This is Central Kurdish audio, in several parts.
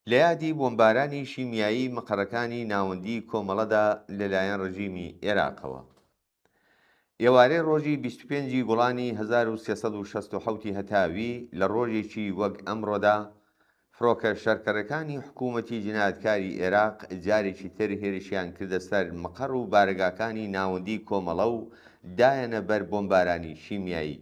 لە یادی بۆمبارانی شیمیایی مقەڕەکانی ناوەندی کۆمەڵەدا لە لایەن ڕژیمی ئێراقەوە. ئێوارەی ڕۆژی 25 ی گوڵانی 1367 ی هەتاوی لە ڕۆژێکی وەک ئەمڕۆدا فڕۆکە شەرکەڕەکانی حکوومەتی جینایەتکاری ئێراق جارێکی تر هێرشیان کردە سەر مقەڕ و بارەگاکانی ناوەندی کۆمەڵە و دایەنە بەر بۆمبارانی شیمیایی.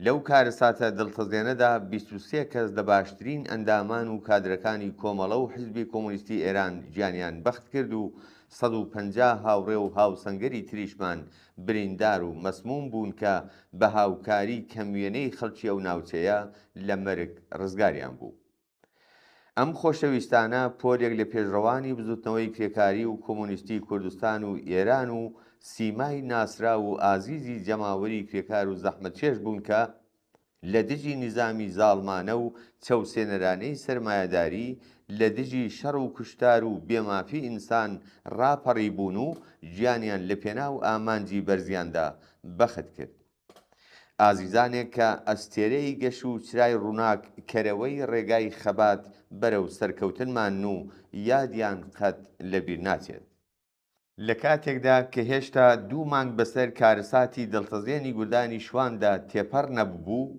لەو کارەساتە دڵتەزێنەدا 23 کەس لە باشترین ئەندامان و کادرەکانی کۆمەڵە و حیزبی کۆمۆنیستی ئێران گیانیان بەخت کرد و 150 هاوڕێ و هاوسەنگەری تریشمان بریندار و مەسمووم بوون کە بە هاوکاری کەموێنەی خەڵکی ئەو ناوچەیە لە مەرگ ڕزگاریان بوو. ئەم خۆشەویستانە پۆلێک لە پێشڕەوانی بزوتنەوەی کرێکاری و کۆمۆنیستی کوردستان و ئێران و سیمای ناسراو و ئازیزی جەماوەری کرێکار و زەحمەتکێش بوون کە لە دژی نیزامی زاڵمانە و چەوسێنەرانەی سەرمایەداری، لە دژی شەڕ و کوشتار و بێمافی ئینسان ڕاپەڕیبوون و گیانیان لە پێناو ئامانجی بەرزیاندا بەخت کرد. ئازیزانێک کە ئەستێرەی گەش و چرای ڕووناک کەرەوەی ڕێگای خەبات بەرەو سەرکەوتنمانن و یادیان قەت لە بیر ناچێت. لە کاتێکدا کە هێشتا دوو مانگ بەسەر کارەساتی دڵتەزێنی گوردانی شواندا تێپەڕ نەببوو،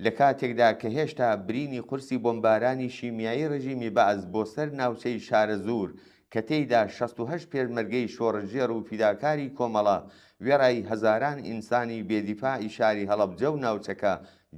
لە کاتێکدا کە هێشتا برینی قورسی بۆمبارانی شیمیایی ڕژیمی بەعس بۆ سەر ناوچەی شارەزوور کە تێیدا 68 پێشمەرگەی شۆڕشگێڕ و فیداکاری کۆمەڵە وێڕای هەزاران ئینسانی بێ دیفاعی شاری هەڵەبجە و ناوچەکە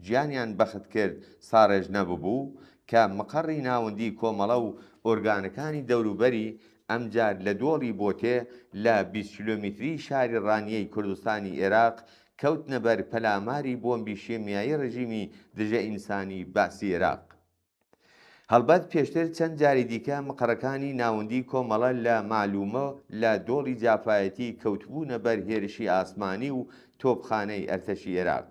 گیانیان بەخت کرد ساڕێژ نەببوو کە مقەڕی ناوەندی کۆمەڵە و ئۆرگانەکانی دەوروبەری ئەمجار لە دۆڵی بۆتێ لە 20 کیلۆمیتری شاری ڕانیەی کوردستانی ئێراق کەوتنە بەر پەلاماری بۆمبی شیمیایی ڕژیمی دژە ئینسانی بەعسی ئێراق. هەڵبەت پێشتر چەند جاری دیکە مقەڕەکانی ناوەندی کۆمەڵە لە مالومە لە دۆڵی جافایەتی کەوتبوونە بەر هێرشی ئاسمانی و تۆپخانەی ئەرتەشی ئێراق.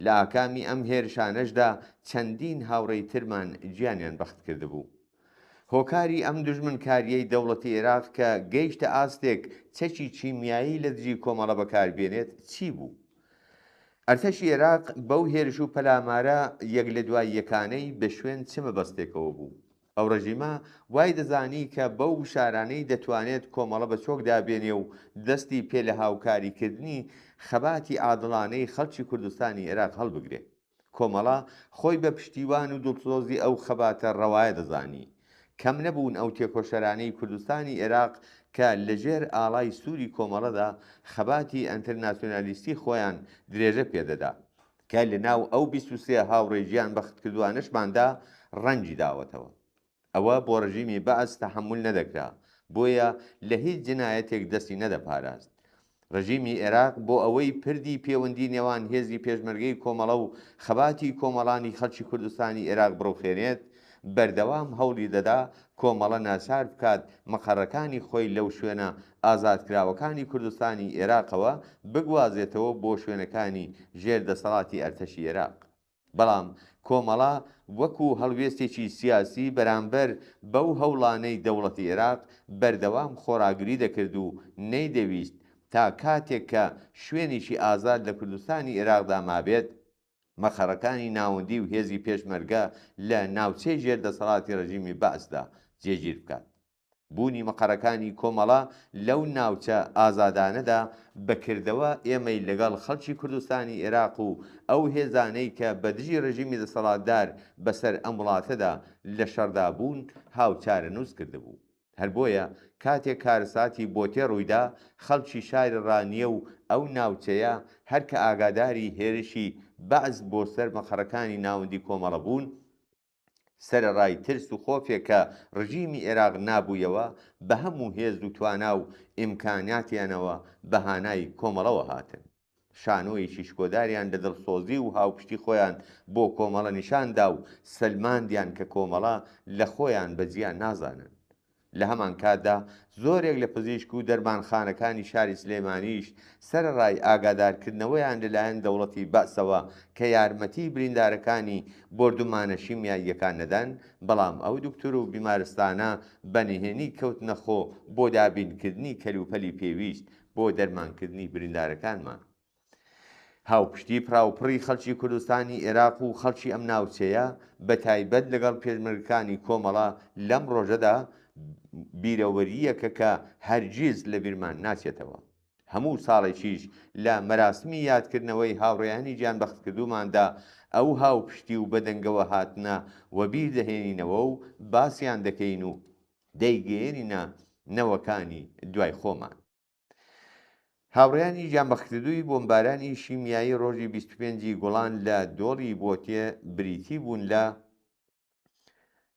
لە ئاکامی ئەم هێرشانەشدا چەندین هاوڕێی ترمان گیانیان بەخت کردبوو. هۆکاری ئەم دوژمنکارییەی دەوڵەتی ئێراق کە گەیشتە ئاستێک چەکی کیمیایی لە دژی کۆمەڵە بەکار بێنێت چی بوو؟ ئەرتەشی ئێراق بەو هێرش و پەلامارە یەک لە دوای یەکانەی بە شوێن چ مەبەستێکەوە بوو؟ ئەو ڕژیمە وای دەزانی کە بەو گوشارانەی دەتوانێت کۆمەڵە بە چۆکدا بێنێ و دەستی پێ لە هاوکاریکردنی خەباتی عادڵانەی خەڵکی کوردستانی ئێراق هەڵبگرێ. کۆمەڵە خۆی بە پشتیوان و دڵسۆزی ئەو خەباتە ڕەوایە دەزانی. کەم نەبوون ئەو تێکۆشەرانەی کوردستانی ئێراق کە لە ژێر ئاڵای سووری کۆمەڵەدا خەباتی ئەنترناسیۆنالیستی خۆیان درێژە پێدەدا، کە لە ناو ئەو 23 هاوڕێ گیانبەختکردووانەشماندا ڕەنگی داوەتەوە. ئەوە بۆ ڕژیمی بەعس تەحەمول نەدەکرا، بۆیە لە هیچ جنایەتێک دەستی نەدەپاراست. ڕژیمی ئێراق بۆ ئەوەی پردی پێوەندی نێوان هێزی پێشمەرگەی کۆمەڵە و خەباتی کۆمەڵانی خەڵکی کوردستانی ئێراق بڕوخێنێت، بەردەوام هەوڵی دەدا کۆمەڵە ناچار بکات مقەڕەکانی خۆی لەو شوێنە ئازادکراوەکانی کوردستانی ئێراقەوە بگوازێتەوە بۆ شوێنەکانی ژێر دەسەڵاتی ئەرتەشی ئێراق. بەڵام کۆمەڵە وەکو هەڵوێستێکی سیاسی بەرامبەر بەو هەوڵانەی دەوڵەتی ئێراق بەردەوام خۆڕاگری دەکرد و نەیدەویست تا کاتێک کە شوێنێکی ئازاد لە کوردستانی ئێراقدا مابێت مەقەڕەکانی ناوەندی و هێزی پێشمەرگە لە ناوچەی ژێر دەسەڵاتی ڕژیمی بەعسدا جێگیر بکات. بوونی مقەرەکانی کۆمەڵە لەو ناوچە ئازادانەدا بە کردەوە ئێمەی لەگەڵ خەڵکی کوردستانی ئێراق و ئەو هێزانەی کە بە دژی ڕژیمی دەسەڵاتدار بەسەر ئەم وڵاتەدا لە شەڕدا بوون هاوچارەنووس کردبوو. هەر بۆیە کاتێک کارەساتی بۆتێ ڕوویدا خەڵکی شاری ڕانیە و ئەو ناوچەیە هەر کە ئاگاداری هێرشی بەعس بۆ سەر مقەڕەکانی ناوەندی کۆمەڵە بوون، سەرەڕای ترس و خۆفێک کە ڕژیمی ئێراق نابوویەوە، بە هەموو هێز و توانا و ئیمکاناتیانەوە بە هانای کۆمەڵەوە هاتن. شانۆیەکی شکۆداریان لە دڵسۆزی و هاوپشتی خۆیان بۆ کۆمەڵە نیشان دا و سەلماندیان کە کۆمەڵە لە خۆیان بە جیا نازانن. لە هەمانکاتدا زۆرێک لە پزیشک و دەرمانخانەکانی شاری سلێمانیش سەرەڕای ئاگادارکردنەوەیان لەلایەن دەوڵەتی بەعسەوە کە یارمەتی بریندارەکانی بۆردومانە شیمیاییەکان نەدەن، بەڵام ئەو دکتۆر و بیمارستانە بە نهێنی کەوتنە خۆ بۆ دابینکردنی کەلوپەلی پێویست بۆ دەرمانکردنی بریندارەکانمان. هاوپشتی پڕاوپڕی خەڵکی کوردستانی ئێراق و خەڵکی ئەم ناوچەیە بە تایبەت لەگەڵ پێشمەرگەکانی کۆمەڵە لەم ڕۆژەدا بیرەوەرییەکە کە هەرگیز لە بیرمان ناچێتەوە. هەموو ساڵێکیش لە مەراسمی یادکردنەوەی هاوڕێیانی گیانبەختکردووماندا ئەو هاوپشتی و بەدەنگەوە هاتنە وەبیر دەهێنینەوە و باسیان دەکەین و دەیگەیەنینە نەوەکانی دوای خۆمان. هاوڕێیانی گیانبەختکردووی بۆمبارانی شیمیایی ڕۆژی 25 ی گوڵان لە دۆڵی بۆتێ بریتی بوون لە،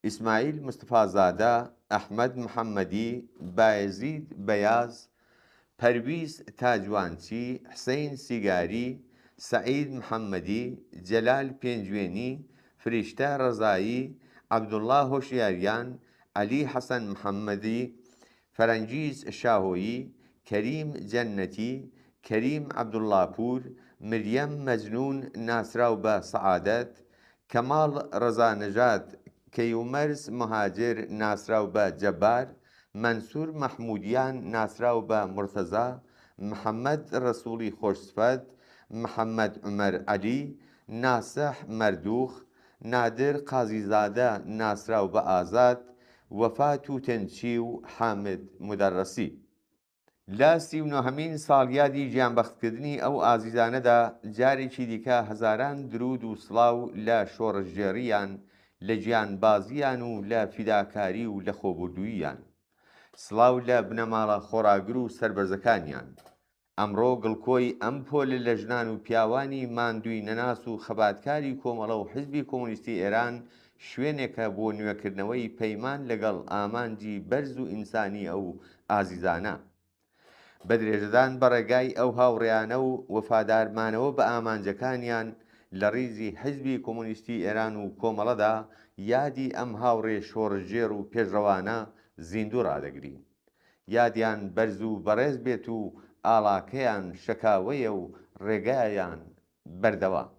ئیسماعیل مستەفازادە، ئەحمەد محەممەدی، بایەزید بەیاز، پەرویز تاجوانچی، حسەین سیگاری، سەعید محەممەدی، جەلال پێنجوێنی، فریشتە ڕەزایی، عەبدوڵڵا هۆشیاریان، عەلی حەسەن محەممەدی، فەرەنگیز شاهۆیی، کەریم جەننەتی، کەریم عەبدوڵڵاپوور، مریەم مەجنوون ناسراو بە سەعادەت، کەماڵ ڕەزانەژاد، کەیومەرس موهاجر ناسراو بە جەبار، مەنسوور مەحموودیان ناسراو بە مورتەزا، محەمەد ڕەسووڵی خۆشسفەت، محەمەد عومەر عەلی، ناسح مەردووخ، نادر قازیزادە ناسراو بە ئازاد، وەفا توتنچی و حامد مودەڕسی. لە 39هەمین ساڵیادی گیانبەختکردنی ئەو ئازیزانەدا جارێکی دیکە هەزاران دروود و سڵاو لە شۆڕشگێڕییان، لە گیانبازییان و لە فیداکاری و لەخۆبوردووییان. سڵاو لە بنەماڵە خۆڕاگر و سەربەرزەکانیان. ئەمڕۆ گڵکۆی ئەم پۆلە لە ژنان و پیاوانی ماندووی نەناس و خەباتکاری کۆمەڵە و حیزبی کۆمۆنیستی ئێران شوێنێکە بۆ نوێکردنەوەی پەیمان لەگەڵ ئامانجی بەرز و ئینسانی ئەو ئازیزانە. بە درێژەدان بە ڕێگای ئەو هاوڕێیانە و وەفادارمانەوە بە ئامانجەکانیان لە ڕیزی حیزبی کۆمۆنیستی ئێران و کۆمەڵەدا یادی ئەم هاوڕێ شۆڕشگێڕ و پێشڕەوانە زیندوو ڕادەگرین. یادیان بەرز و بەڕێز بێت و ئاڵاکەیان شەکاوەیە و ڕێگایان بەردەوام.